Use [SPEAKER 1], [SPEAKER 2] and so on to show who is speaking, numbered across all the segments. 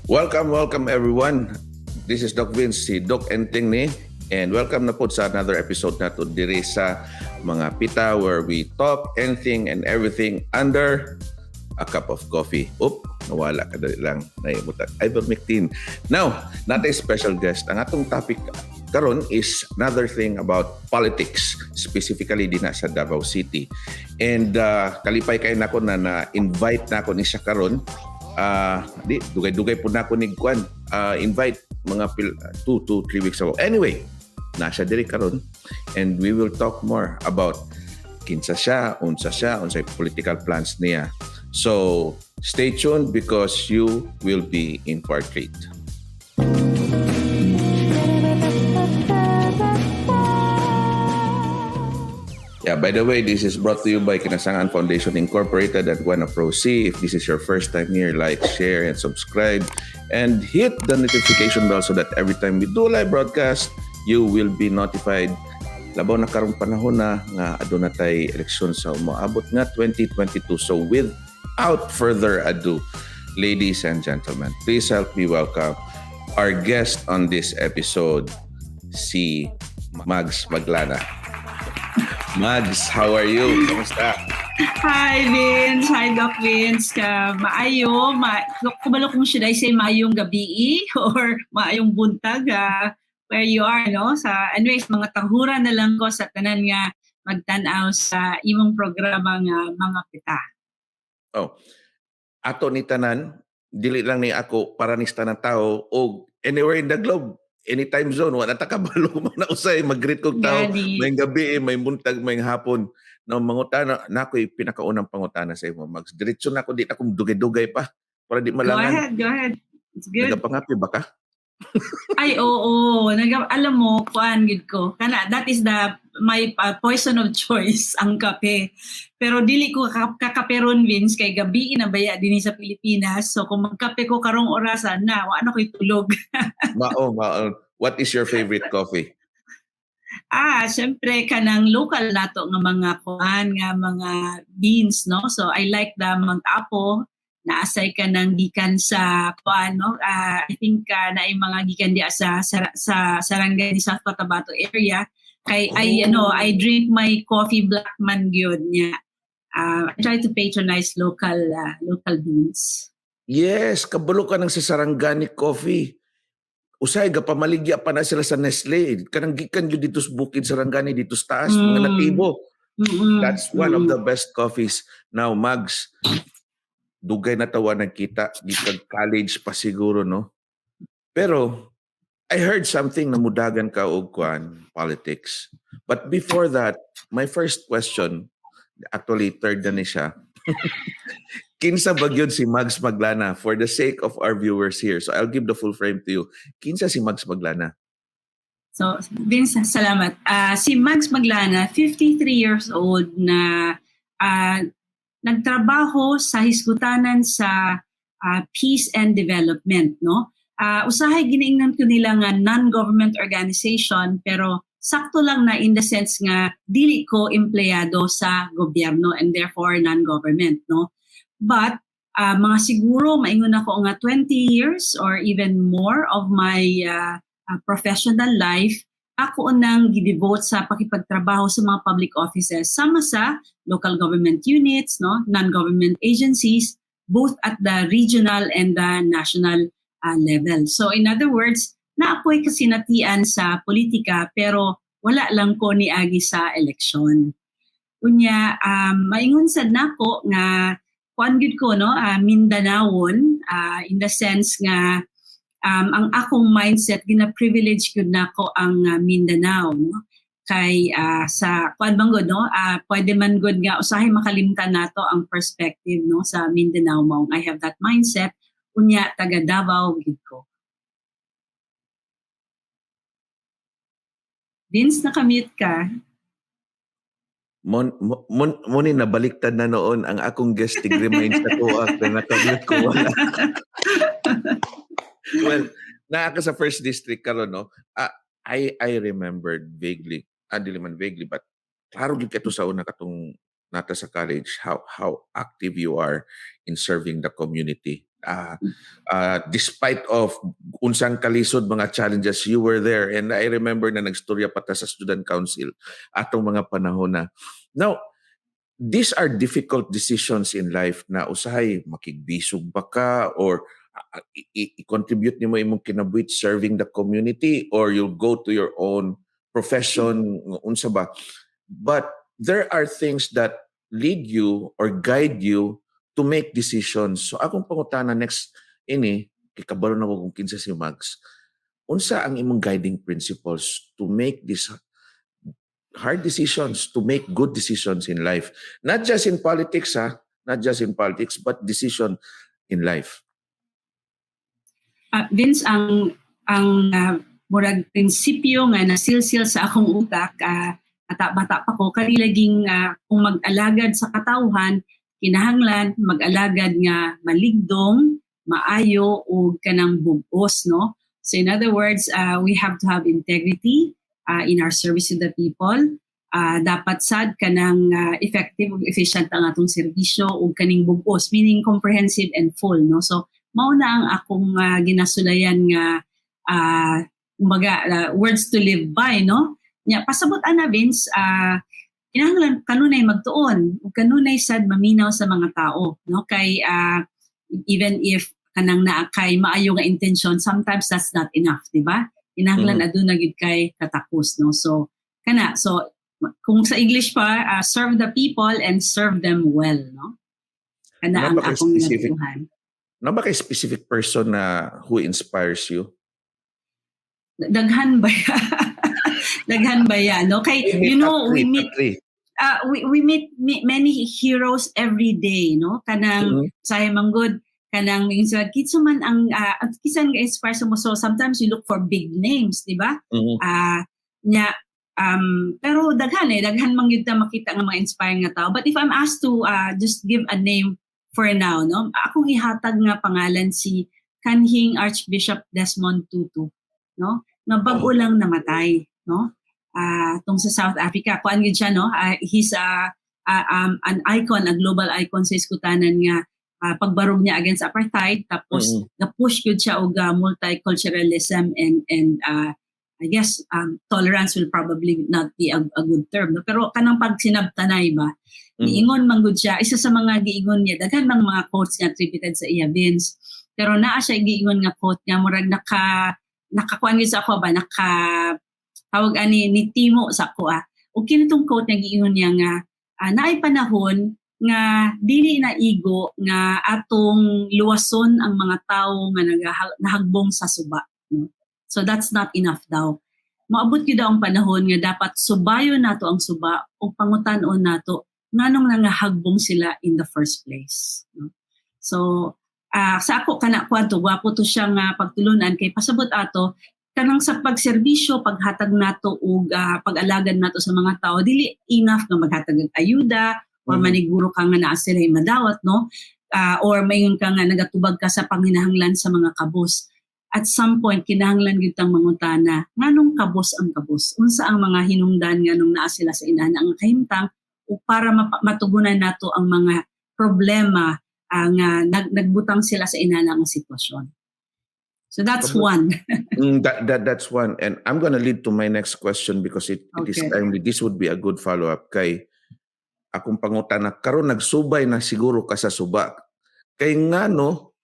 [SPEAKER 1] Welcome, welcome everyone. This is Doc Vince, si Doc Enteng ni. And welcome na po sa another episode nato diri sa Mga Pita, where we talk anything and everything under a cup of coffee. Oop, nawala ka, dali lang. Naimutan. Ivermectin. Now, naa tay special guest. Ang atong topic karon is another thing about politics, specifically dinha sa Davao City. And kalipay kaayo nako na na-invite nako ni siya karon. Di dugay-dugay po nako ni kwan invite mga 2 to 3 weeks ago. Anyway, naa siya diri karon and we will talk more about kinsa siya, unsa siya, unsay political plans niya. So, stay tuned because you will be in for a treat. Yeah, by the way, this is brought to you by Kinasangan Foundation Incorporated at Buena Pro C. If this is your first time here, like, share, and subscribe. And hit the notification bell so that every time we do live broadcast, you will be notified. Labaw na karong panahon na nga aduna tay eleksyon sa moabot nga 2022. So without further ado, ladies and gentlemen, please help me welcome our guest on this episode, si Mags Maglana. Mags, how are you? Kamusta?
[SPEAKER 2] Hi, Vince. Hi, Doc Vince. Ka maayo, kabalo kung should I say maayong gabi or maayong buntag where you are, no? Sa anyways, mga tanghura na lang ko sa tanan nga magtan-aw sa imong programa nga Mga Pita.
[SPEAKER 1] Oh. Ato ni tanan, dili lang ni ako, para ni sa tanang tao o anywhere in the globe, any time zone, wala ta kabalo mo na usay mag-greet kog tao.
[SPEAKER 2] Gani.
[SPEAKER 1] Maayong gabi, maayong buntag, maayong hapon. No, mangutana na ako'y pinakaunang pangutana sa imo, Mags. Diretso na ako, di na akong dugay-dugay pa para di
[SPEAKER 2] Go
[SPEAKER 1] malangan.
[SPEAKER 2] Ahead, go ahead. It's good.
[SPEAKER 1] Nagapangape ba ka?
[SPEAKER 2] Ay, oo. Alam mo, kuan gid ko. Kana, that is the my poison of choice, ang kape. Pero dili ko kakaperon, Vince, kay gabi na baya dinhi sa Pilipinas. So kung magkape ko karong orasan na, wa na ko'y tulog.
[SPEAKER 1] Mao, mao. What is your favorite coffee?
[SPEAKER 2] Ah, syempre kanang local nato nga mga kuan nga mga beans, no? So I like the Mount Apo, naasay ka ng gikan sa kuan, no? Ah, I think naay mga gikan diya sa Sarangani, South Cotabato area kay I ano, I drink my coffee black man gyud niya. I try to patronize local beans.
[SPEAKER 1] Yes, kabalo ka ng sa Sarangani Coffee. Usay gapamaligya pa na sila sa Nestle. Kanang gikan gyud dito sa bukid Sarangani dito sa taas, mga natibo. That's one of the best coffees. Now, Mags, dugay na ta wa nagkita, gikan college pa siguro, no? Pero I heard something na mudagan ka og kuan, politics. But before that, my first question, actually third na ni siya. Kinsa ba gyud si Mags Maglana for the sake of our viewers here? So I'll give the full frame to you. Kinsa si Mags Maglana?
[SPEAKER 2] So, Vince, salamat. Si Mags Maglana, 53 years old na nagtrabaho sa hisgutanan sa peace and development, no? Usahay giniingnan ko nila nga non-government organization, pero sakto lang na in the sense nga dili ko empleyado sa gobyerno and therefore non-government, no? But mga siguro maingon ako nga 20 years or even more of my professional life ako nang gidevote sa pakipagtrabaho sa mga public offices sama sa local government units, no, non-government agencies, both at the regional and the national level. So in other words, naa ko'y kasinatian sa politika pero wala lang ko niagi sa eleksyon. Unya, maingon sad nako nga kuan gyud ko, no, Mindanawon in the sense nga ang akong mindset, gina-privilege gyud nako ang Mindanao, no, kay sa kuan bang gud, no, pwede man gud nga usahay makalimtan nato ang perspective, no, sa Mindanao. Maong I have that mindset. Unya taga Davao gid ko. Vince, nakamute ka.
[SPEAKER 1] Mon, mo, mon, mo ni nabaliktad na noon ang akong guest remind sa kuha na nakamute ko wala. Well, naa ka sa first district karon, no? I remembered vaguely, dili man vaguely, but klaro gyud kato sa una katong naa ta sa college, how active you are in serving the community. Despite of unsang kalisod, mga challenges, you were there. And I remember na nagstorya pa ta sa student council atong mga panahon na. Now, these are difficult decisions in life na usahay makigbisog ba ka or i-contribute nimo imong kinabuhi serving the community or you'll go to your own profession, unsa ba. But there are things that lead you or guide you to make decisions. So akong pangutana next ini, kay kabalo na ko kung kinsa si Mags, unsa ang imong guiding principles to make these hard decisions, to make good decisions in life? Not just in politics, ha? Not just in politics, but decision in life.
[SPEAKER 2] Vince, ang murag prinsipyo nga nasilsil sa akong utak bata-bata pa ko kani laging kung mag-alagad sa katawhan, kinahanglan mag-alagad nga maligdong, maayo ug kanang bug-os, no? So in other words, we have to have integrity in our service to the people. Dapat sad kanang effective ug efficient ang atong serbisyo ug kaning bug-os, meaning comprehensive and full, no? So mao na ang akong ginasulayan nga kumbaga words to live by, no? Nya pasabot ana, Vince, kinahanglan kanunay magtuon ug kanunay sad maminaw sa mga tao, no? Kay even if kanang naa kay maayo nga intention, sometimes that's not enough, di ba? Kinahanglan aduna gyud kay katakos, no? So kana, so kung sa English pa, serve the people and serve them well, no? Kana ang akong
[SPEAKER 1] Napaka-specific.
[SPEAKER 2] Natuhan.
[SPEAKER 1] Naa ba kay specific person na who inspires you?
[SPEAKER 2] Daghan ba ya? Daghan ba ya, no? Kay
[SPEAKER 1] We
[SPEAKER 2] you know
[SPEAKER 1] top
[SPEAKER 2] we
[SPEAKER 1] three,
[SPEAKER 2] meet
[SPEAKER 1] top three.
[SPEAKER 2] We meet many heroes every day, no? Kanang say manggod kanang yung sa kinsa man ang kinsa nga inspire sa mo. So sometimes you look for big names, di ba?
[SPEAKER 1] Mhm.
[SPEAKER 2] Nya pero daghan eh, daghan man gyud ta makita nga mga inspiring nga tao. But if I'm asked to just give a name for now, no, akong ihatag nga pangalan si kanhing Archbishop Desmond Tutu, no, nga bag-o lang namatay, no, tong sa South Africa. Kuan gyud siya, no? He's an icon, a global icon sa iskutanan nga pagbarog niya against apartheid, tapos na-push gyud siya og multiculturalism and I guess tolerance will probably not be a good term, no? Pero kanang pag sinabtanay ba, giingon man gud siya, isa sa mga giingon niya, daghan mang mga quotes nga attributed sa iya, Vince. Pero naa siya giingon nga quote nga murag nakakuan gyud sa ako ba, naka tawag ani ni Timo sa ako ah. Ug kini tong quote nga giingon niya nga naay panahon nga dili na igo nga atong luwason ang mga tawo nga nahagbong sa suba, no? So that's not enough daw. Moabot gyud daw ang panahon nga dapat subayon nato ang suba o pangutan-on nato nganong nangahagbong sila in the first place, no? So sa ako kana kwanto, gwapo to siya nga pagtulunan kay pasabot ato kanang sa pagserbisyo, paghatag nato og pag-alagad nato sa mga tao, dili enough nga maghatag og ayuda or maniguro ka nga naa sila madawat, no? Or mayon ka nga nagatubag ka sa panginahanglan sa mga kabos. At some point kinahanglan gyud tang mangutana nganong kabos ang kabos, unsa ang mga hinungdan nganong naa sila sa inana ang kahimtang o para matugunan nato ang mga problema nga nagbutang sila sa inana nga sitwasyon. So that's one.
[SPEAKER 1] That's one. And I'm gonna lead to my next question because it is timely. This would be a good follow-up kay akong pangutana karon, nagsubay na siguro ka sa suba. Kay ngano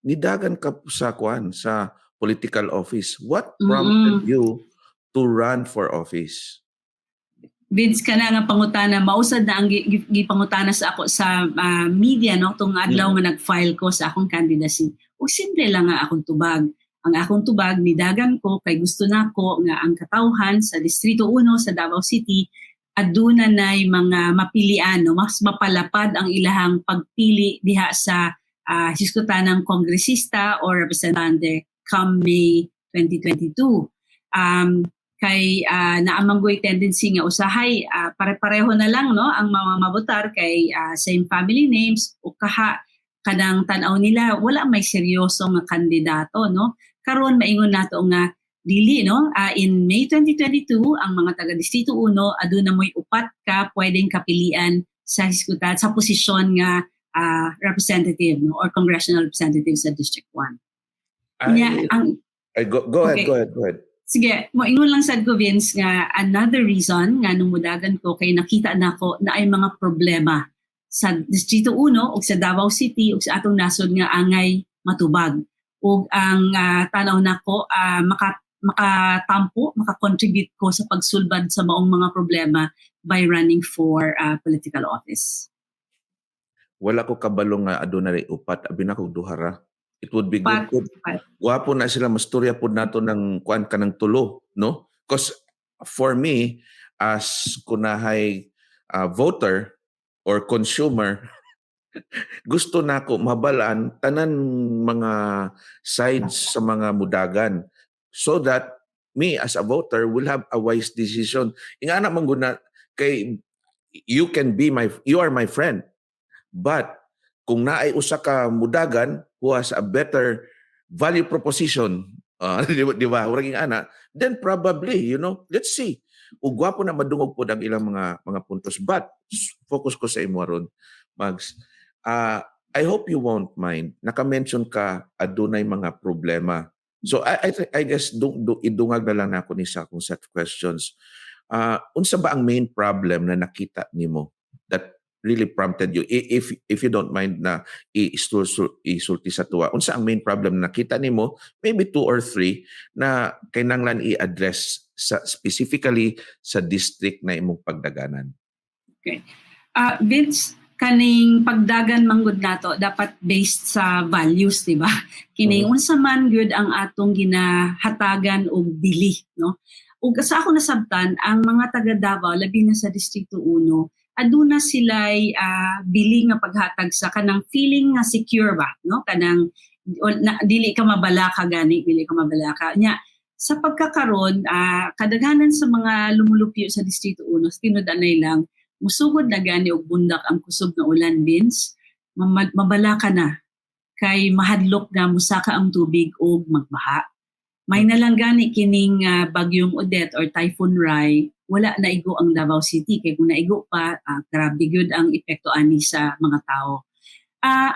[SPEAKER 1] nidagan ka sa kuan, sa political office? What prompted you to run for office?
[SPEAKER 2] Vince, kana nga pangutana mausad na ang gipangutana sa ako sa media, no, tong adlaw nga nag-file ko sa akong candidacy. Ug simple lang nga akong tubag. Ang akong tubag, nidagan ko kay gusto nako nga ang katawhan sa Distrito 1 sa Davao City aduna nay mga mapilian, no, mas mapalapad ang ilahang pagpili diha sa hisgutanang kongresista or representante come May 2022. Kay naa man goy tendency nga usahay pare-pareho na lang, no, ang mga mabotar kay same family names o kaha kanang tan-aw nila wala may seryoso nga kandidato, no? Karon maingon nato nga dili, no? In May 2022, ang mga taga Distrito 1 aduna moy upat ka pwedeng kapilian. sa hisgutan sa posisyon nga representative, no, or congressional representative sa District 1. Nya, ang
[SPEAKER 1] Ay, go ahead,
[SPEAKER 2] Okay.
[SPEAKER 1] go ahead, go ahead.
[SPEAKER 2] Sige, moingon lang sad ko, Vince, nga another reason nga nung mudagan ko kay nakita nako na ay mga problema sa Distrito 1 ug sa Davao City ug sa atong nasod nga angay matubag. Ug ang tanaw nako, makatampo, maka-contribute ko sa pagsulbad sa maong mga problema by running for political office.
[SPEAKER 1] Wala ko kabalo nga aduna ray upat, abi nako duha ra. It would be good
[SPEAKER 2] Upat,
[SPEAKER 1] good.
[SPEAKER 2] Upat.
[SPEAKER 1] Gwapo na sila masturya pud nato ng kuan kanang tulo, no? 'Cause for me as kunahay voter or consumer, gusto nako mabalaan tanan mga sides sa mga mudagan so that me as a voter will have a wise decision. Ingana man gud na kay you are my friend, but kung naay usa ka mudagan who has a better value proposition, di ba, murag ana, then probably, let's see. Ug gwapo na madungog pod ang ilang mga puntos, but focus ko sa imo ron, Mags. I hope you won't mind, naka-mention ka adunay mga problema, so I guess idungag na lang nako ni sa akong set of questions. Unsa ba ang main problem na nakita nimo that really prompted you? If you don't mind na isulti sa tuwa unsa ang main problem na nakita nimo, maybe two or three na kinahanglan i-address sa specifically sa district na imong pagdaganan.
[SPEAKER 2] Vince, kaning pagdagan manggod nato dapat based sa values, di ba? Kining unsa man gyud ang atong ginahatagan og bili, no? Ug sa ako nasabtan, ang mga taga Davao, labi na sa Distrito 1, aduna sila'y bili nga paghatag sa kanang feeling nga secure ba, no? Kanang o, na, dili ka mabalaka gani, dili ka mabalaka. Nya, sa pagkakaron, kadaghanan sa mga lumulupyo sa Distrito 1, tinud-anay lang, musugod na gani og bundak ang kusog nga ulan, Vince, mabalaka na kay mahadlok na musaka ang tubig og magbaha. May nalang gani kining bagyong Odette or Typhoon Rai, wala naigo ang Davao City kay kung naigo pa, grabe gyud ang epekto ani sa mga tao.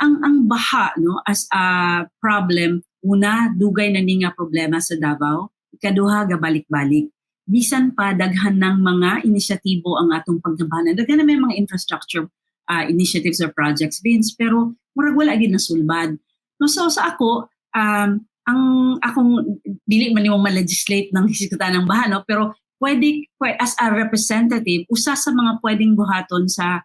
[SPEAKER 2] Ang baha, no, as a problem, una, dugay na ni nga problema sa Davao, ikaduha, gabalik-balik. Bisan pa daghan ng mga inisyatibo ang atong pagnabanan. Daghan na may mga infrastructure initiatives or projects, Vince, pero murag wala gid nasulbad. No, so sa ako, ang akong dili man nimo ma-legislate ng hisgutan ng baha, no, pero pwede as a representative, usa sa mga pwedeng buhaton sa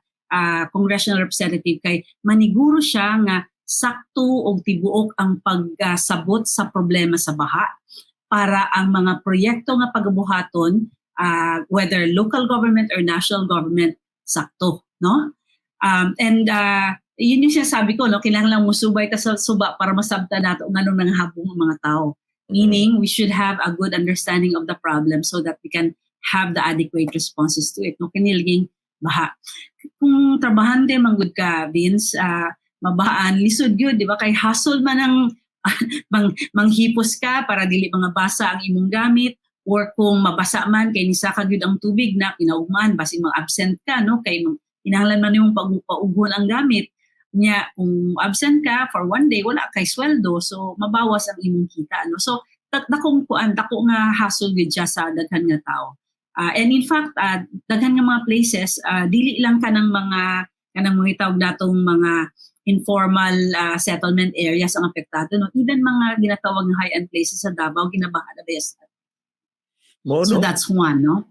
[SPEAKER 2] congressional representative kay maniguro siya nga sakto og tibuok ang pagsabot sa problema sa baha para ang mga proyekto nga pagabuhaton, whether local government or national government, sakto, no? And yun yung sinasabi ko, no, kailangan lang musubay ta sa suba para masabta nato nganong nanghabong ang mga tao, meaning we should have a good understanding of the problem so that we can have the adequate responses to it, no? Kinilging baha, kung trabahante man gud ka, Vince, mabahaan, lisod gyud, di ba, kay hassle man ang manghipos ka para dili mga basa ang imong gamit, or kung mabasa man kay nisaka gyud ang tubig na kinaugmaan, basin mag-absent ka, no, kay kinahanglan man nimong pag-ughon ang gamit niya. Kung absent ka for one day, wala kay sweldo, so mabawas ang imong kita, no? So dakong kuan, dako nga hassle gyud siya sa daghan nga tao. And in fact, daghan nga mga places, dili lang kanang mga tawag natong mga informal settlement areas ang apektado, no? Even mga ginatawag nga high-end places sa Davao, ginabaha na bes.
[SPEAKER 1] Mo
[SPEAKER 2] So
[SPEAKER 1] no?
[SPEAKER 2] that's one, no?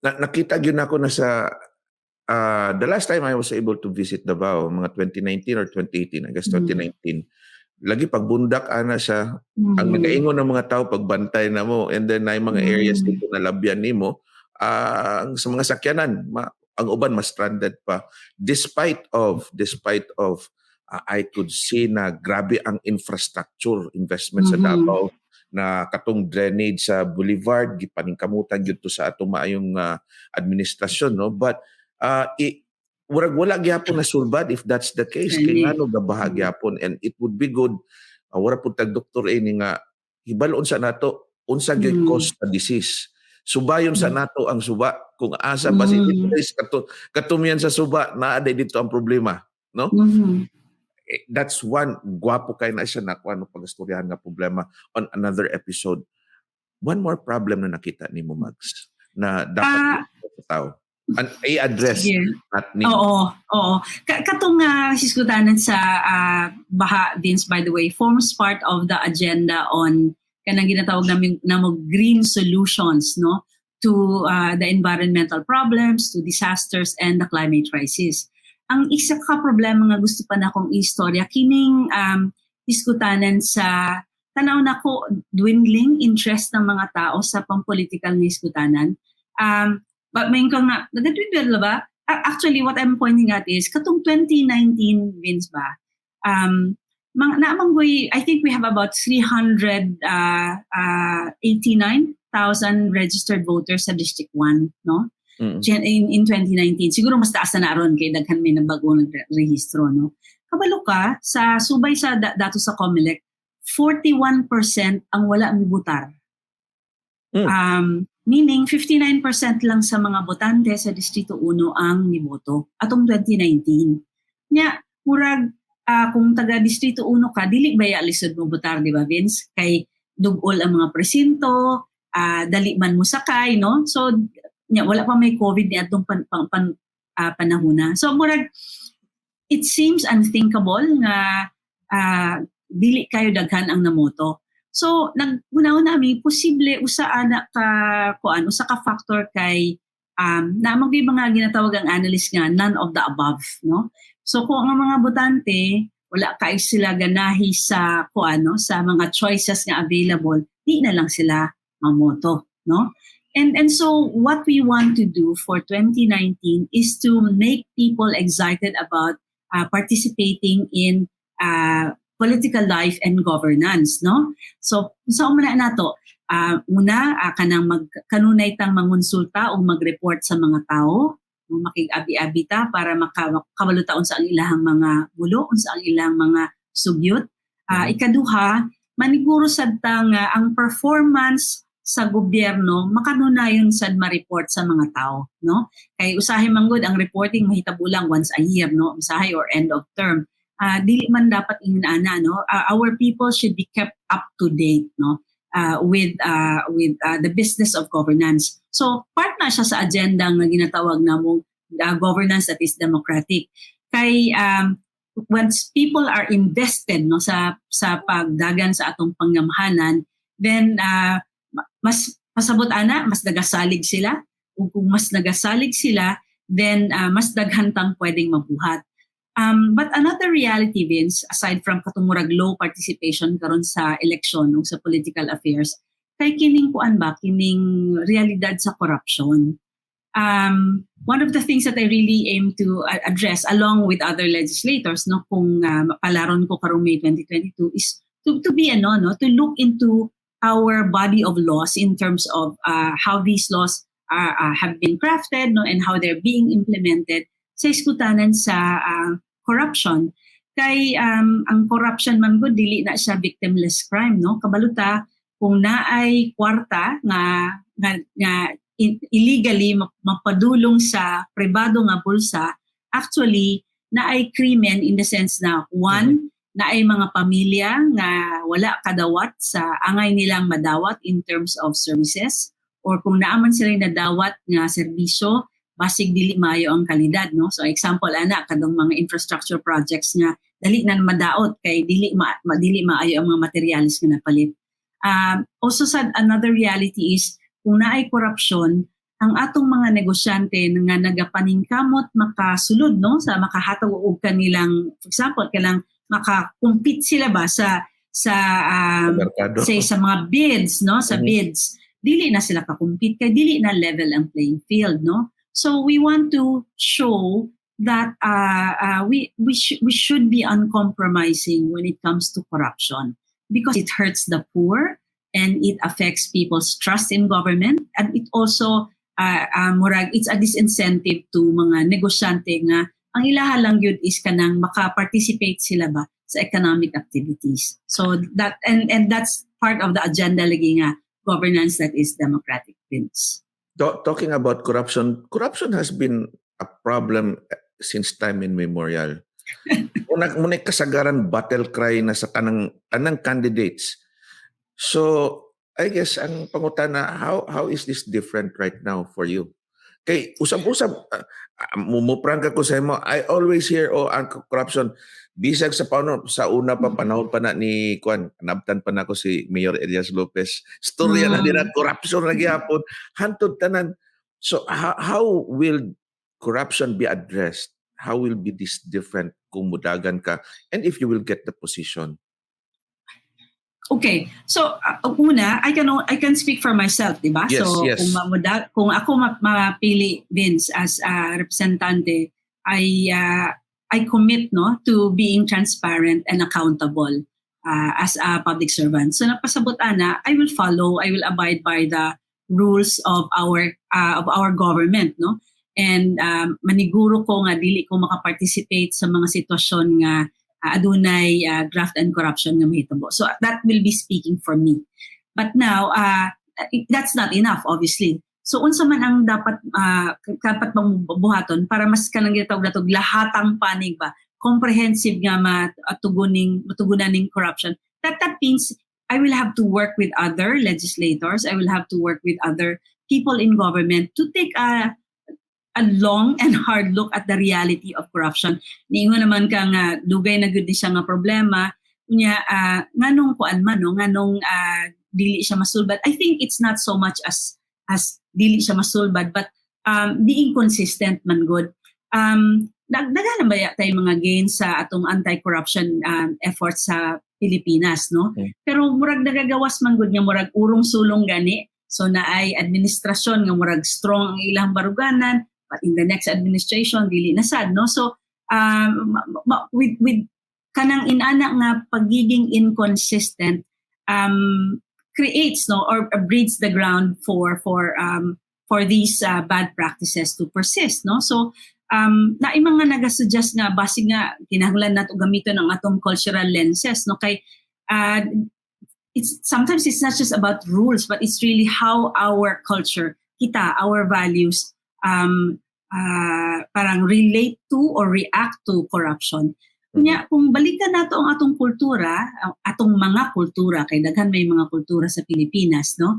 [SPEAKER 1] Na, nakita gyud nako na sa the last time I was able to visit Davao, mga 2019 or 2018, I guess 2019. Lagi pagbundak ana siya, ang nagaingon ng mga tao, pagbantay na mo, and then na mga areas dito na labyan nimo, ang sa mga sakyanan, ang uban mas stranded pa despite of I could see na grabe ang infrastructure investment sa Davao na katong drainage sa boulevard gipaningkamutan gyud to sa atong maayong administrasyon, no? But murag wala gyapon na sulbad. If that's the case, kay
[SPEAKER 2] Gani.
[SPEAKER 1] Ngano gabaha gyapon? And it would be good, wala pud tag doktor ini nga hibaloon sa nato unsa gyud cause sa disease. Subayon sa nato ang suba kung asa ba si kato katumyan sa suba naa day dito ang problema. Eh, that's one gwapo kay na siya na kuan pagistoryahan nga problema on another episode. One more problem na nakita nimo, Mags, na dapat sa tao and i-address not ni
[SPEAKER 2] Oo. Katong hiskutanan sa baha, Vince, by the way, forms part of the agenda on kanang ginatawag namin namo green solutions, no, to the environmental problems, to disasters and the climate crisis. Ang isa ka problema nga gusto pa na akong istorya kining hiskutanan sa tanaw nako dwindling interest ng mga tao sa pampolitikal nga hiskutanan. But may ka nga, nagadwindle ba? Actually, what I'm pointing at is, katong 2019, Vince ba, mga, naamanggoy, I think we have about 389,000 registered voters sa District 1, no? In 2019. Siguro mas taas na aron kay daghan may nabago nagrehistro, no? Kabalo ka, sa subay sa dato sa COMELEC, 41% ang wala mibutar. Meaning, 59% lang sa mga botante sa Distrito 1 ang niboto atong 2019. Nya, murag kung taga Distrito 1 ka, dili ba ya lisod mo botar, di ba, Vince? Kay dugol ang mga presinto, dali man mo sakay, no? So, nya, wala pa may COVID ni atong panahona. So, murag, it seems unthinkable nga dili kayo daghan ang namoto. So, naghuna-huna mi, posible usa ana ka kuan, usa ka factor kay naa man mga ginatawag ang analyst nga none of the above, no? So kung ang mga botante wala kay sila ganahi sa kuan, no, sa mga choices nga available, di na lang sila mamoto, no? And so what we want to do for 2019 is to make people excited about participating in political life and governance, no? So sa man na nato, una, kanang mag kanunay tang mangonsulta o mag-report sa mga tao, no, makig-abi-abi ta para makabalo ta unsa ang ilahang mga bulo, unsa ang ilang mga sugyot. Ikaduha, maniguro sad ta nga ang performance sa gobyerno makanunayon sad ma-report sa mga tao, no? Kay usahay man gud ang reporting mahitabo lang once a year, no, usahay or end of term. Dili man dapat ingon ana, no? Our people should be kept up to date, no, with the business of governance. So part na siya sa agenda nga ginatawag namong governance that is democratic, kay once people are invested, no, sa pagdagan sa atong panggamhanan, then mas pasabot ana mas nagasalig sila, ug kung mas nagasalig sila, then mas daghan tang pwedeng mabuhat. But another reality, Vince, aside from katong murag low participation karon sa eleksyon ug sa political affairs, kay kining kuan ba, kining realidad sa corruption. One of the things that I really aim to address along with other legislators, no, kung mapalaron ko karong May 2022, is to be ano, no, to look into our body of laws in terms of how these laws have been crafted, no, and how they're being implemented sa iskutanan sa corruption, kay ang corruption man gud dili na siya victimless crime, no? Kabalo ta kung naay kwarta nga illegally mapadulong sa pribado nga bulsa, actually naay krimen in the sense na one, naay mga pamilya nga wala kadawat sa angay nilang madawat in terms of services, or kung naa man sila nadawat nga serbisyo, basig dili maayo ang kalidad, no? So example ana, kadtong mga infrastructure projects nga dali na madaot kay dili maayo ang mga materials nga napalit. Also sad, another reality is kung naay korupsyon, ang atong mga negosyante nga nagapaningkamot makasulod, no, sa makahatag og kanilang, for example, kanang maka-compete sila ba sa
[SPEAKER 1] merkado.
[SPEAKER 2] Say sa mga bids, no, sa bids, dili na sila ka-compete kay dili na level ang playing field, no? So we want to show that we should be uncompromising when it comes to corruption because it hurts the poor and it affects people's trust in government, and it also murag it's a disincentive to mga negosyante nga ang ilaha lang gyud is kanang maka-participate sila ba sa economic activities. So that and that's part of the agenda lagi nga governance that is democratic, Vince.
[SPEAKER 1] Talking about corruption, corruption has been a problem since time immemorial. Muna muna kasagaran battle cry na sa tanang tanang candidates. So, I guess ang pangutana, how is this different right now for you? Kay usab-usab mumuprangka ko sa imo, I always hear, "Oh, ang corruption," bisag sa panahon sa una pa, panahon pa na ni kuan, nabtan pa nako si Mayor Elias Lopez. Storya na din corruption na gihapon hantod tanan. So how will corruption be addressed? How will be this different kung mudagan ka and if you will get the position?
[SPEAKER 2] Okay. So, una, I can speak for myself, di ba?
[SPEAKER 1] Yes,
[SPEAKER 2] So,
[SPEAKER 1] yes.
[SPEAKER 2] kung ako mapili, Vince, as a representante, I commit, no, to being transparent and accountable as a public servant. So napasabot ana, I will follow, I will abide by the rules of our government, no? And maniguro ko nga dili ko makaparticipate sa mga sitwasyon nga adunay graft and corruption nga mahitabo. So that will be speaking for me. But now, that's not enough, obviously. So unsa man ang dapat bang buhaton para mas kanang gitawag natog lahatang panig ba, comprehensive nga matugunan ning corruption? That means I will have to work with other legislators. I will have to work with other people in government to take a long and hard look at the reality of corruption. Niingon naman ka nga dugay na gud ni siya nga problema unya, nganong kuan man, no, nganong dili siya masulbad? I think it's not so much as dili siya masulbad but being consistent man gud. Daghan na ba tayo mga gains sa atong anti-corruption efforts sa Pilipinas, no? Pero murag nagagawas man gud nga murag urong sulong gani. So naay administrasyon nga murag strong ang ilang baruganan, but in the next administration dili na sad, no? So with kanang inana nga pagiging inconsistent creates, no, or breeds the ground for these bad practices to persist, no? So naay mga nagasuggest nga basi nga kinahanglan nato gamiton ang atong cultural lenses, no, kay it's sometimes it's not just about rules but it's really how our culture, kita, our values parang relate to or react to corruption. Unya, kung balikan nato ang atong kultura, ang atong mga kultura, kay daghan may mga kultura sa Pilipinas, no?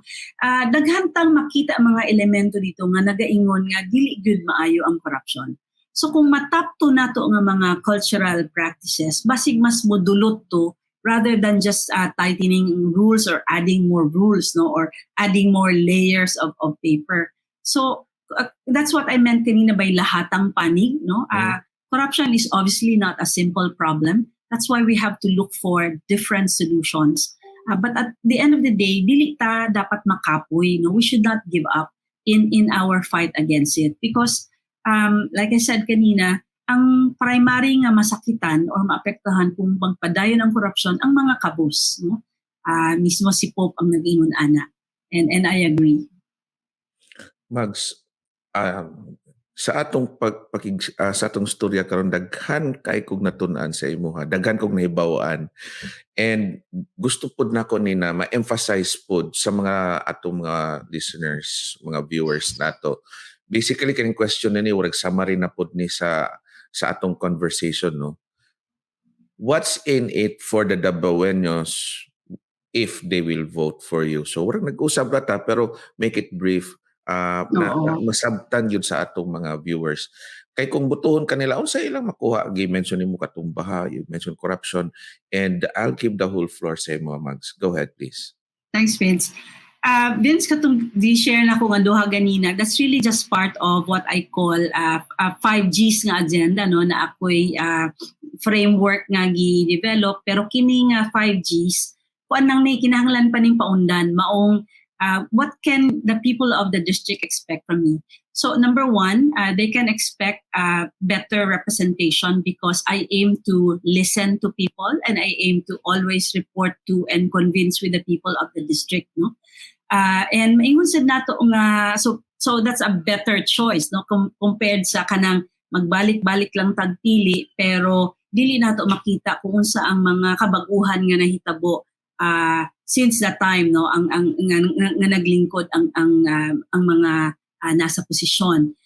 [SPEAKER 2] Daghan tang makita mga elemento dito nga nagaingon nga dili gyud maayo ang corruption. So kung matapto nato nga mga cultural practices, basig mas modulot to rather than just tightening rules or adding more rules, no, or adding more layers of paper. So that's what I meant kanina by lahatang panig, no? Corruption is obviously not a simple problem. That's why we have to look for different solutions. But at the end of the day, dili ta dapat makapoy, no? We should not give up in our fight against it because like I said kanina, ang primary nga masakitan or maapektuhan kung magpadayon ang korupsyon ang mga kabus, no? Mismo si Pope ang nag-ingon ana. And I agree.
[SPEAKER 1] Mags, sa atong sa atong storya karon, daghan kay kog natun-an sa imuha, daghan kog nahibaw-an. And gusto pud nako ni na ma-emphasize pud sa mga atong mga listeners, mga viewers nato. Basically, kining question ni murag summary na pud ni sa atong conversation, no. What's in it for the Dabawenyos if they will vote for you? So murag nag-usap ra ta, pero make it brief na masabtan yun sa atong mga viewers. Kay kung botohon kanila, unsa ilang makuha? Gi-mention nimo katong baha, you mention corruption, and I'll give the whole floor sa imo, Mags. Go ahead, please.
[SPEAKER 2] Thanks, Vince. Vince, katong di-share na ko nga duha ganina, that's really just part of what I call 5Gs nga agenda, no, na ako'y framework nga gi-develop. Pero kini nga 5Gs, kuan nang ni, kinahanglan pa ning paundan, maong what can the people of the district expect from me? So number one, they can expect better representation because I aim to listen to people and I aim to always report to and convince with the people of the district, no? And maingon sad nato nga so that's a better choice, no, compared sa kanang magbalik-balik lang tagpili pero dili nato makita kung unsa ang mga kabaguhan nga nahitabo. Since that time, no, ang nga naglingkod ang mga nasa posisyon.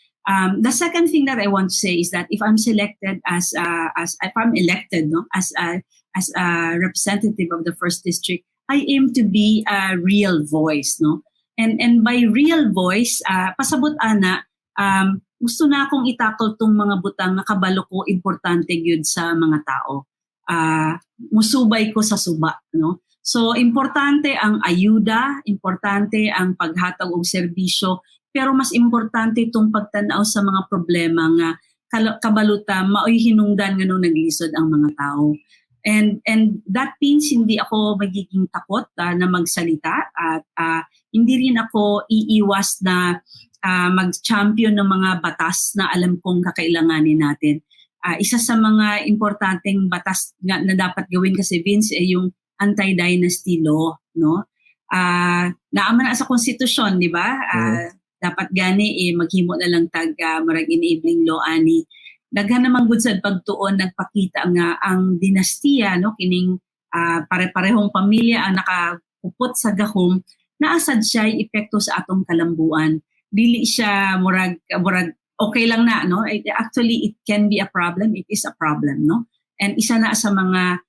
[SPEAKER 2] The second thing that I want to say is that if I'm selected as if I'm elected, no, as a representative of the first district, I aim to be a real voice, no? And by real voice, pasabot ana, gusto na akong i-tackle tong mga butang nga kabalo ko importante gyud sa mga tao. Musubay ko sa suba, no? So importante ang ayuda, importante ang paghatag og serbisyo, pero mas importante itong pagtan-aw sa mga problema nga kabalo ta maoy hinungdan nganong naglisod ang mga tao. And that means hindi ako magiging takot na magsalita at hindi rin ako iiwas na mag-champion ng mga batas na alam kong kakailanganin natin. Isa sa mga importanteng batas nga, na dapat gawin kasi, Vince, ay yung anti-dynasty law, no? Naa man na sa konstitusyon, di ba? Dapat gani eh, maghimo na lang tag murag enabling law ani. Daghan namang gud sad pagtuon nagpakita nga ang dinastiya, no, kining pare-parehong pamilya ang nakapupot sa gahom, naa sad siya epekto sa atong kalambuan. Dili siya murag okay lang na, no? Actually, it can be a problem, it is a problem, no? And isa na sa mga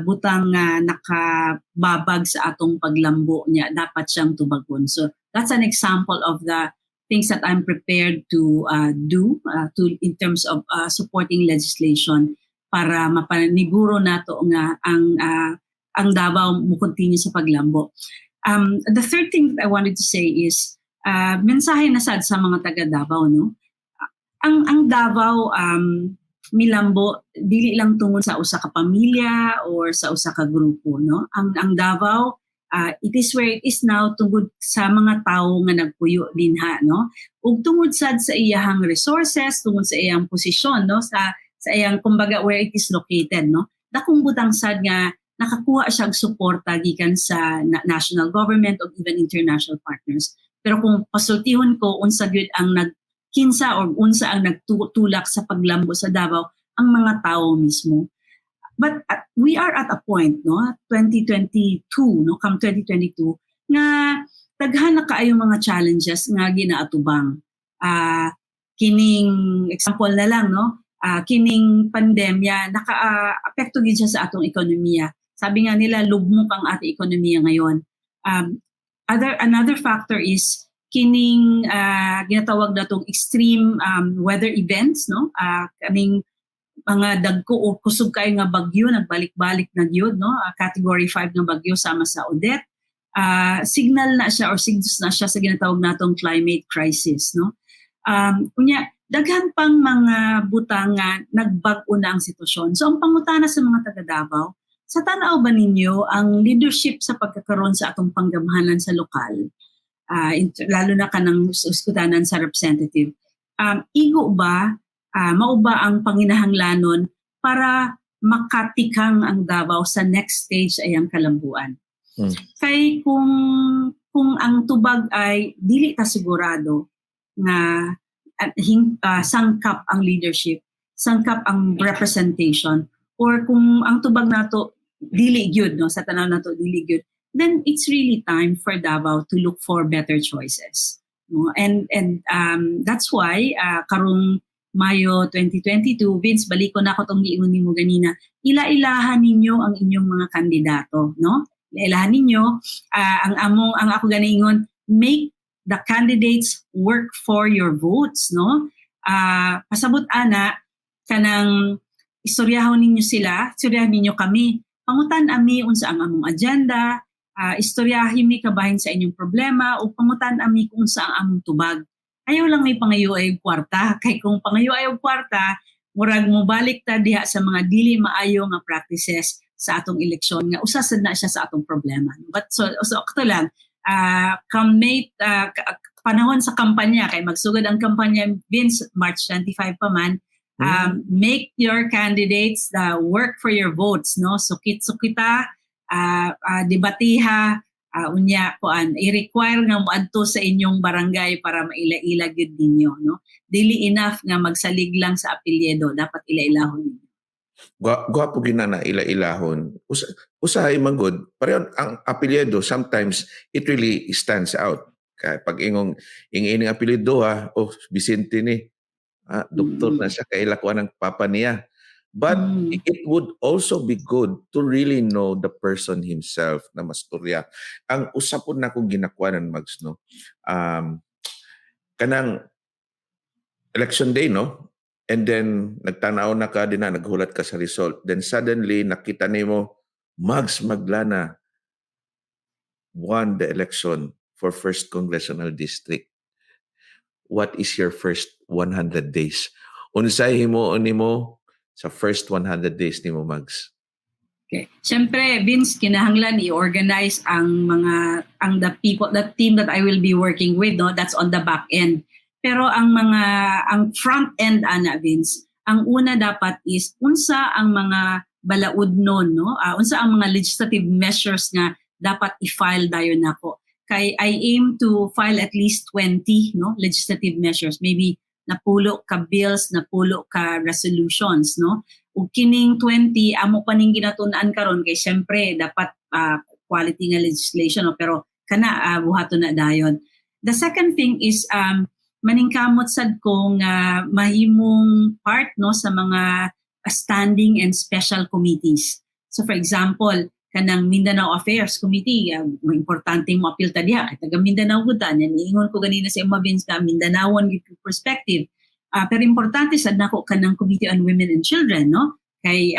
[SPEAKER 2] butang nga nakababag sa atong paglambo niya, dapat siyang tubagon. So that's an example of the things that I'm prepared to do to in terms of supporting legislation para mapaniguro nato nga ang Davao mo continue sa paglambo. The third thing that I wanted to say is mensahe na sad sa mga taga Davao, no? Ang Davao milambo dili lang tungod sa usa ka pamilya or sa usa ka grupo, no? Ang Davao, it is where it is now tungod sa mga tawo nga nagpuyo dinha, no, ug tungod sad sa iyahang resources, tungod sa iyang posisyon, no, sa iyang, kumbaga, where it is located, no? Dakong butang sad nga nakakuha siya og suporta gikan sa national government o even international partners. Pero kung pasultihon ko unsa gyud ang nagkinsa or unsa ang nagtulak sa paglambo sa Davao, ang mga tao mismo. But we are at a point, no, 2022, no, come 2022, nga daghan na kaayo mga challenges nga ginaatubang. Kining example na lang, no, kining pandemya naka-apekto gid siya sa atong ekonomiya. Sabi nga nila, lugmok ang ating ekonomiya ngayon. Other another factor is kining ginatawag natong extreme weather events, no, kaning mga dagko o kusog kayo nga bagyo, nagbalik-balik na gyud, no, category 5 nga bagyo sama sa Odette. Signal na siya or signals na siya sa ginatawag natong climate crisis, no? Unya daghan pang mga butang nga nagbag-o na ang sitwasyon. So ang pangutana sa mga taga Davao, sa tan-aw ba ninyo ang leadership sa pagkakaroon sa atong panggamhanan sa lokal, lalo na kanang uskutanan sa representative, igo ba, mao ba ang panginahanglanon para makatikang ang Davao sa next stage ay ang kalambuan? Kay kung ang tubag ay dili ta sigurado nga at sangkap ang leadership, sangkap ang representation, or kung ang tubag nato dili gyud, no, sa tanaw nato dili gyud, then it's really time for Davao to look for better choices, no? And that's why karong Mayo 2022, Vince, baliko na ako tong giingon nimo ganina. Ila-ilahan ninyo ang inyong mga kandidato, no? Ila-ilahan ninyo ang ako ganingon, make the candidates work for your votes, no? Pasabot ana, kanang istoryahon ninyo sila, istoryahan ninyo kami. Pangutan ami unsa ang among agenda, istoryahin mi kabahin sa inyong problema o pangutan ami kung unsa ang among tubag. Ayaw lang may pangayo ay kwarta, kay kung pangayo ay kwarta, murag mobalik ta diha sa mga dili maayo nga practices sa atong eleksyon nga usa sad na siya sa atong problema. But so akto lang, come May, panahon sa kampanya, kay magsugod ang kampanya, Vince, March 25 pa man, make your candidates work for your votes, no? Sukit-sukita, debatiha, unya kuan, i-require nga moadto sa inyong barangay para maila-ila gyud ninyo, no? Dili enough nga magsalig lang sa apelyido, dapat ila-ilahon ninyo.
[SPEAKER 1] Gwapo gina na ila-ilahon. Usa, Usahay man gud, pareho ang apelyido, sometimes it really stands out. Kaya pag ingong ing ining apelyido ha, "Oh, Vicente ni. Ah, doktor na siya, kaila ko ng papa niya." But it would also be good to really know the person himself na mastorya. Ang usa pod na akong ginakuanan, Mags, no? Kanang election day, no? And then nagtanaw na ka din na, naghulat ka sa result. Then suddenly nakita nimo Mags Maglana won the election for first congressional district. What is your first 100 days? Unsay himuon nimo sa first 100 days nimo, Mags?
[SPEAKER 2] Okay. Siyempre, Vince, kinahanglan i-organize ang mga ang the people, the team that I will be working with, no? That's on the back end. Pero ang front end ana, Vince, ang una dapat is unsa ang mga balaod nun, no? Unsa ang mga legislative measures nga dapat i-file dayon nako. Kay I aim to file at least 20, no, legislative measures, maybe napulo ka bills, napulo ka resolutions, no? Ug kining 20 amo pa ning ginatun-an karon kay syempre dapat quality nga legislation, no? Pero kana buhaton na dayon. The second thing is maningkamot sad ko nga mahimong part, no, sa mga standing and special committees. So for example, kanang Mindanao Affairs Committee, importante mo apil ta diha kay taga Mindanao gud ta. Niingon ko ganina sa imo, Vince, nga Mindanaoan gyud perspective. Pero importante sad nako kanang Committee on Women and Children, no? Kay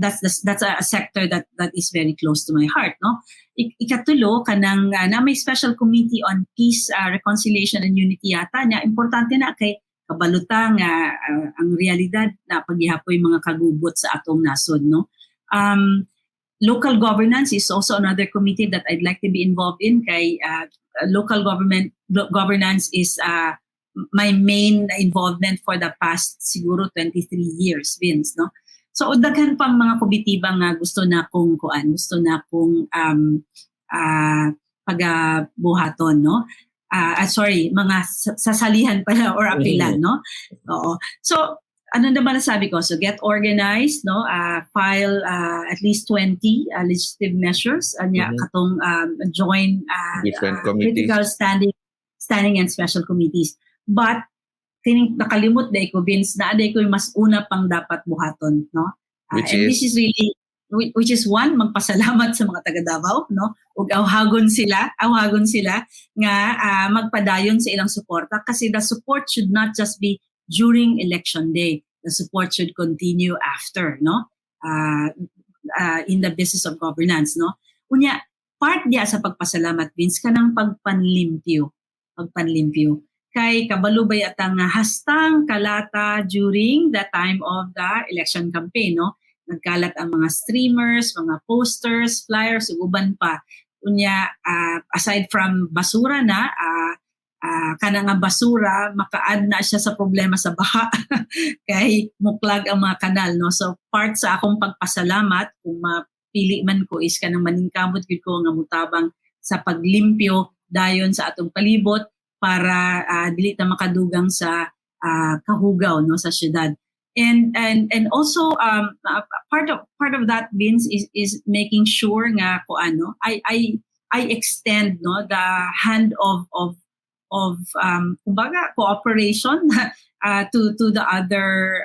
[SPEAKER 2] that's a sector that is very close to my heart, no? Ikatulo, kanang na may special committee on peace, reconciliation and unity yata nya. Importante na kay kabalo ta nga ang realidad na paggihapoy mga kagubot sa atong nasod, no? Local governance is also another committee that I'd like to be involved in kay local government governance is my main involvement for the past siguro 23 years, Vince, no? So daghan pang mga komitiba nga gusto na kong kuan, gusto na kong pagabuhaton, no? Sorry, mga sasalihan pala or apilan, no? Oo. So ano naman nasabi ko? So get organized, no? File at least 20 legislative measures. Anya katong join
[SPEAKER 1] different committees.
[SPEAKER 2] Critical standing and special committees. But kining nakalimot diay ko, Vince, na diay ko yung mas una pang dapat buhaton, no?
[SPEAKER 1] Which
[SPEAKER 2] and
[SPEAKER 1] is?
[SPEAKER 2] This is really which is one, magpasalamat sa mga taga Davao, no? Ug awhagon sila nga magpadayon sa ilang suporta kasi the support should not just be during election day. The support should continue after, no? In the business of governance, no? Unya, part diya sa pagpasalamat, Vince, kanang pagpanlimpyo. Pagpanlimpyo. Kay kabalo bay atang hastang kalata during the time of the election campaign, no? Nagkalat ang mga streamers, mga posters, flyers, ug uban pa. Unya, aside from basura na, kana nga basura maka-add na siya sa problema sa baha kay mu-clog ang mga kanal, no? So part sa akong pagpasalamat kung mapili man ko is kanang maningkamot gyud ko nga mutabang sa paglimpyo dayon sa atong palibot para dili ta makadugang sa kahugaw, no, sa syudad. And also part of that, Vince, is making sure nga ko ano I extend, no, the hand of kumbaga cooperation to the other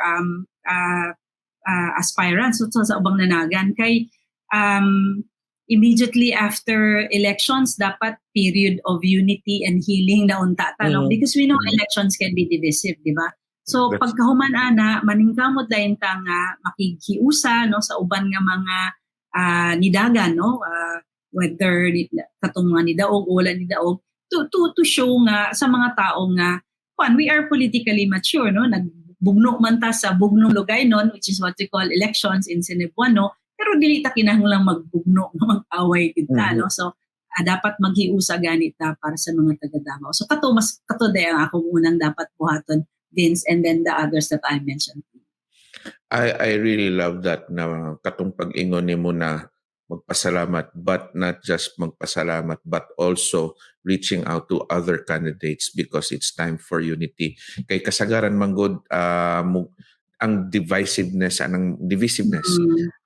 [SPEAKER 2] aspirants, so sa ubang nanagan kay immediately after elections dapat period of unity and healing na unta ta, no? Because we know elections can be divisive, di ba? So pagkahuman ana, maningkamot dayon ta nga makighiusa, no, sa uban nga mga nidagan, no, whether katong mga nidaog o wala nidaog, to show nga sa mga tao nga kuan, we are politically mature, no? Nagbugno man ta sa bugnong lugaynon, which is what we call elections in Cebuano, pero dili ta kinahanglang magbugno, mag-away kita, no? So dapat maghiusa ganit ta para sa mga taga Davao. So kato mas kato day ang akong unang dapat buhaton, Vince, and then the others that I mentioned.
[SPEAKER 1] I really love that na katong pag-ingon nimo na magpasalamat, but not just magpasalamat but also reaching out to other candidates because it's time for unity, kay kasagaran man gud ang divisiveness anang divisiveness.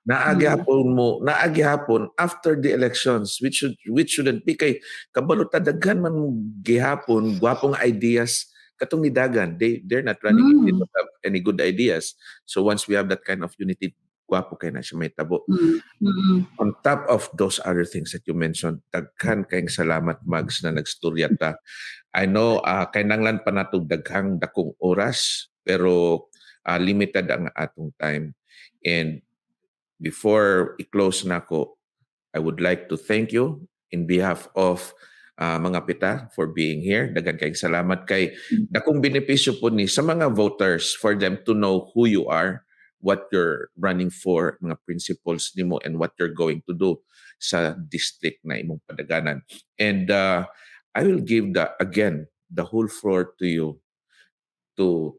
[SPEAKER 1] Naa gihapon mo, naa gihapon after the elections, which shouldn't be, kay kabalo ta daghan man gihapon gwapong ideas katong nidagan. They're not running if they don't have any good ideas. So once we have that kind of unity, gwapo kay na siya mahitabo. On top of those other things that you mentioned, daghan kayong salamat, Mags, na nagstorya ta. I know kinahanglan pa nato daghang dakong oras, pero limited ang atong time. And before i-close nako, I would like to thank you in behalf of mga pita for being here. Daghan kayong salamat kay dakong benepisyo po ni sa mga voters for them to know who you are, what you're running for, mga principles nimo and what you're going to do sa district na imong padaganan. And I will give the again the whole floor to you to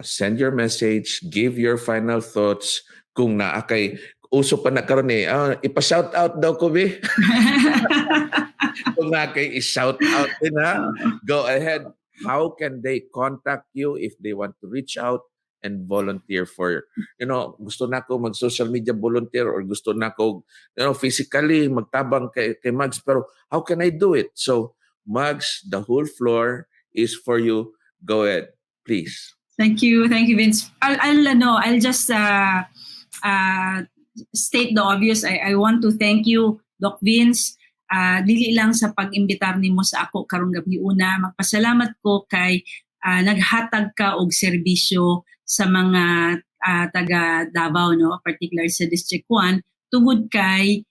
[SPEAKER 1] send your message, give your final thoughts kung naa kay uso pa na karon eh, ipa-shout out daw ko bi. Kung naa kay i-shout out din ha, go ahead. How can they contact you if they want to reach out and volunteer for, gusto na ko mag social media volunteer or gusto na ko, physically magtabang kay Mags, pero how can I do it? So, Mags, the whole floor is for you. Go ahead, please.
[SPEAKER 2] Thank you, Vince. I'll ano, I'll just state the obvious. I want to thank you, Doc Vince. Dili lang sa pag-imbitar nimo sa ako karong gabi una. Magpasalamat ko kay naghatag ka og serbisyo sa mga taga Davao, no, particular sa District 1, tungod kay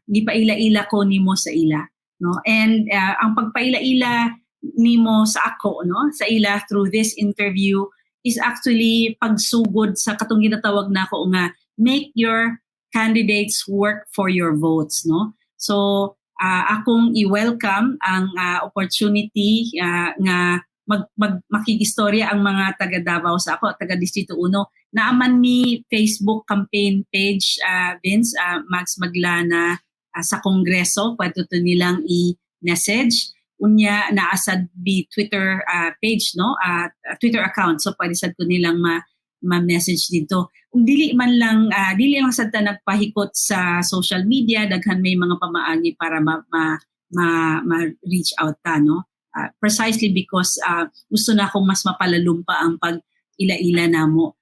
[SPEAKER 2] gipaila-ila ko nimo sa ila, no? And ang pagpaila-ila nimo sa ako, no, sa ila through this interview is actually pagsugod sa katong ginatawag nako nga make your candidates work for your votes, no? So akong i-welcome ang opportunity nga mag, mag makigistorya ang mga taga Davao sa ako, taga Distrito 1. Naa man mi Facebook campaign page, Vince, Mags Maglana sa Kongreso, pwede to nilang i-message. Unya naa sad mi Twitter page, no, Twitter account, so pwede sad ko nilang ma ma-message dito. Kung dili man lang dili lang sad ta nagpahikot sa social media, daghan may mga pamaagi para ma-reach out ta, no, precisely because gusto na akong mas mapalalom pa ang pag ila-ila namo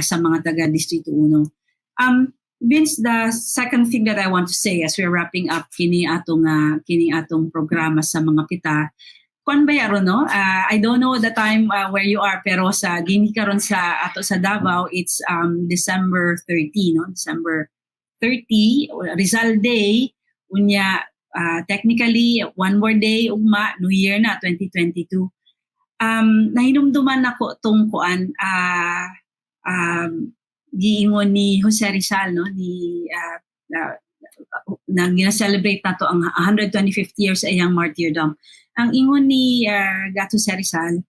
[SPEAKER 2] sa mga taga Distrito 1. Vince, the second thing that I want to say as we're wrapping up kini atong programa sa mga pita, kuan ba yaro, no? I don't know the time where you are, pero sa dinhi karon sa ato sa Davao, it's December 30, no? December 30, Rizal Day. Unya technically one more day, ugma New Year na, 2022. Nahinumduman nako tong kuan, giingon ni Jose Rizal, no, ni na gina-celebrate nato ang 125th year sa iyang martyrdom. Ang ingon ni Gat Jose Rizal,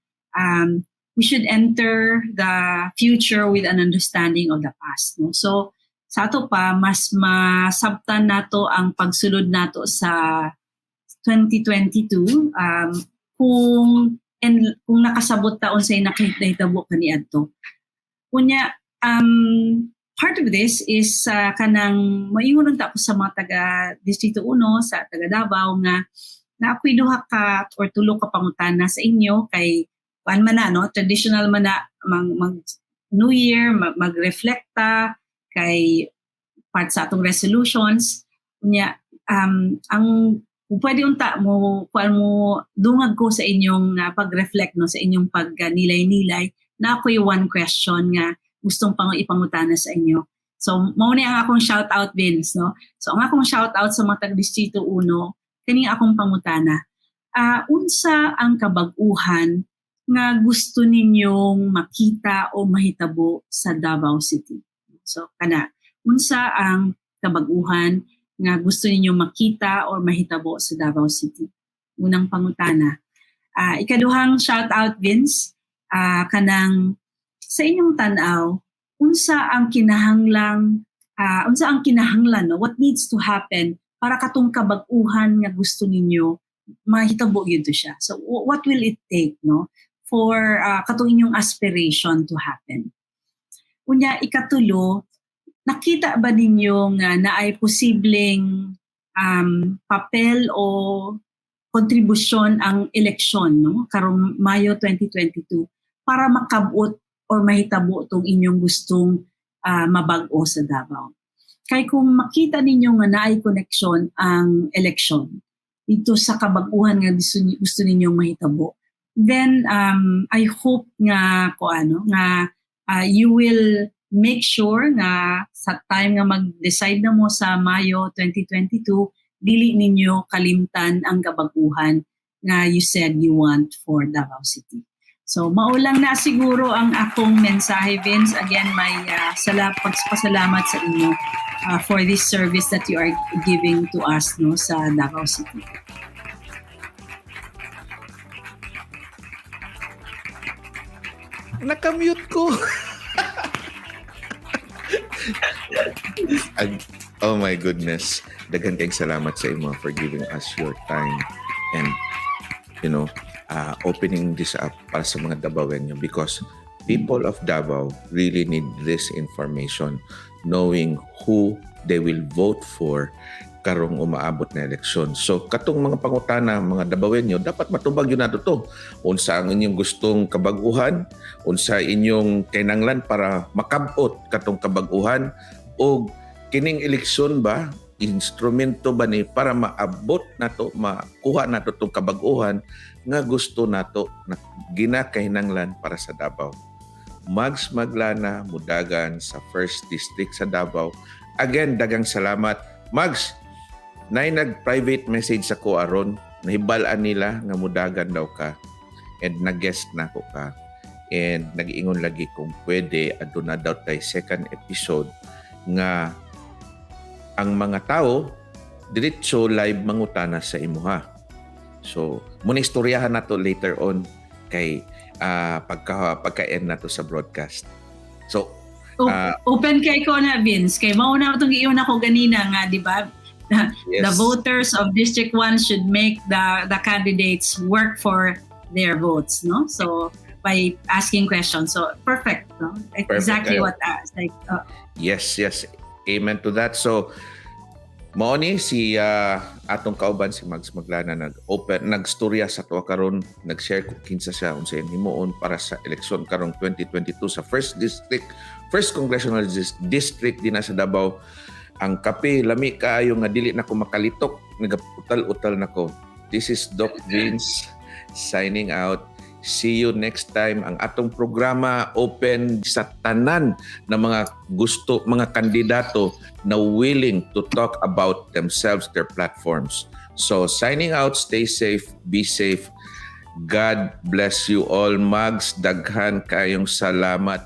[SPEAKER 2] we should enter the future with an understanding of the past. No? So, sa ato pa, mas masabtan nato ang pagsulod nato sa 2022 kung nakasabot ta unsay nakahitabo kaniadto. Unya, part of this is kanang moingon unta ko sa mga taga Distrito 1, sa taga Davao, nga na ako'y duha ka or tulo ka pangutana sa inyo kay kuan man na, no, traditional man na mag New Year, mag-reflecta kay part sa atong resolutions. Unya ang kung pwede unta mo kuan mo dungag ko sa inyong pag-reflect, no, sa inyong pag-nilay-nilay, na ako'y one question nga gustong pang ipangutana sa inyo. So mao ni ang akong shout out, Vince, no? So ang akong shout out sa mga taga Distrito 1, kani akong pangutana. Unsa ang kabag-uhan nga gusto ninyong makita o mahitabo sa Davao City? So kana, unsa ang kabag-uhan nga gusto ninyong makita or mahitabo sa Davao City? Unang pangutana. Ikaduhang shout out, Vince, kanang sa inyong tan-aw, unsa ang kinahanglan, no? What needs to happen para katong kabag-uhan nga gusto ninyo mahitabo gyud to siya? So what will it take, no, for katong inyong aspiration to happen? Unya ikatulo, Nakita ba ninyo nga naay posibleng papel o kontribusyon ang eleksyon, no, karong Mayo 2022 para makabot or mahitabo tong inyong gustong mabag-o sa Davao? Kay kung makita ninyo nga naay koneksyon ang eleksyon dito sa kabag-uhan nga gusto ninyong mahitabo, then I hope nga ko ano nga you will make sure nga sa time nga mag-decide na mo sa Mayo 2022, dili ninyo kalimtan ang kabaguhan nga you said you want for Davao City. So mao lang na siguro ang akong mensahe, Vince. Again, may pagpasalamat sa inyo for this service that you are giving to us, no, sa Davao City.
[SPEAKER 1] Nakamute ko. Oh my goodness. Daghan kayong salamat sa imo for giving us your time and opening this up para sa mga Dabawenyo because people of Davao really need this information, knowing who they will vote for karong umaabot na eleksyon. So katong mga pangutana, mga Dabawenyo, dapat matubag gyud nato to. Unsa ang inyong gustong kabag-uhan, unsa inyong kinanglan para makabot katong kabag-uhan, og kining eleksyon ba, instrumento ba ni para maabot nato, makuha nato tong kabag-uhan nga gusto nato na ginakahinanglan para sa Davao. Mags Maglana, mudagan sa First District sa Davao. Again, dagang salamat. Mags, nay nag-private message sa ko aron, nahibal-an nila nga mudagan daw ka and nag-guest na ko ka. And nag-ingon lagi kung pwede aduna daw tay second episode nga ang mga tao diretso live mangutana sa imuha. So, muna istoryahan nato later on kay pagka-end nato sa broadcast. So,
[SPEAKER 2] Open kay ko na, Vince. Kay mao na itong giingon ako ganina nga, di ba?
[SPEAKER 1] Yes.
[SPEAKER 2] The voters of District 1 should make the candidates work for their votes, no? So, by asking questions. So, perfect, no?
[SPEAKER 1] Perfect.
[SPEAKER 2] Exactly
[SPEAKER 1] Kayo.
[SPEAKER 2] what I was like.
[SPEAKER 1] Yes. Amen to that. So, mao ni si atong kauban si Mags Maglana, nag-open, nagstorya sa tuwa karon, nag-share kung kinsa siya, unsa iyang himuon para sa eleksyon karong 2022 sa First District, First Congressional District dinha sa Davao. Ang kape lami kaayo nga dili na ko makalitok, nagaputal-utal na ko. This is Doc Vince signing out. See you next time. Ang atong programa open sa tanan na mga gusto, mga kandidato na willing to talk about themselves, their platforms. So signing out, stay safe, be safe. God bless you all. Mags, daghan kayong salamat.